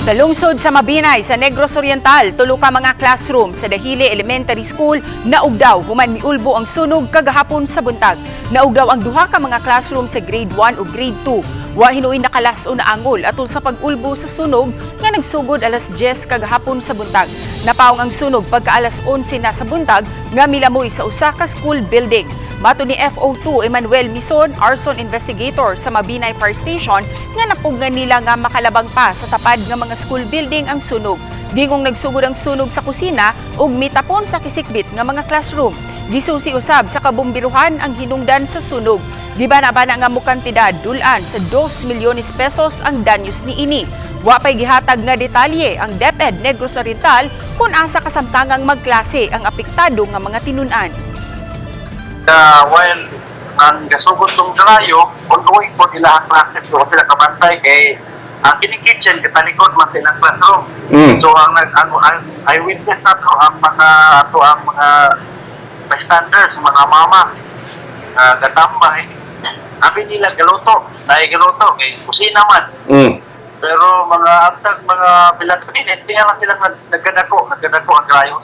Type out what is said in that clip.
Sa lungsod sa Mabinay sa Negros Oriental, tulo ka mga classroom sa Dahili Elementary School naugdaw human miulbo ang sunog kagahapon sa buntag. Naugdaw ang duha ka mga classroom sa grade 1 ug grade 2. Wa hinuin nakalas o naangol atol sa pag-ulbo sa sunog nga nagsugod alas 10 kagahapon sa buntag. Napaong ang sunog pagka alas 11 na sa buntag nga milamoy sa usa ka school building. Matod ni FO2 Emmanuel Mison, arson investigator sa Mabinay Fire Station, nga napugnan nila nga makalabang pa sa tapad nga mga school building ang sunog. Dingong nagsugod ang sunog sa kusina ug mitapon sa kisikbit nga mga classroom. Gisusi usab sa kabumbiruhan ang hinungdan sa sunog. Di ba na nga mukantidad dulan sa 2 milyones pesos ang danyos niini. Wa pay gihatag nga detalye ang DepEd Negros Oriental kung asa kasamtangang magklase ang apektado nga mga tinun-an. While ang gasugod tong drayo, ongoing po nila ang classes, so sila kabantay kay ang kining kitchen katalikod man sa ilang classroom. So ang eyewitness nato ang mga ato ang mga bystanders, mga mama gatambay. Abi nila galuto, naay galuto kay kusina man. Pero mga antag mga pilang minutes, di lang sila nagkadako, nagkadako ang drayo.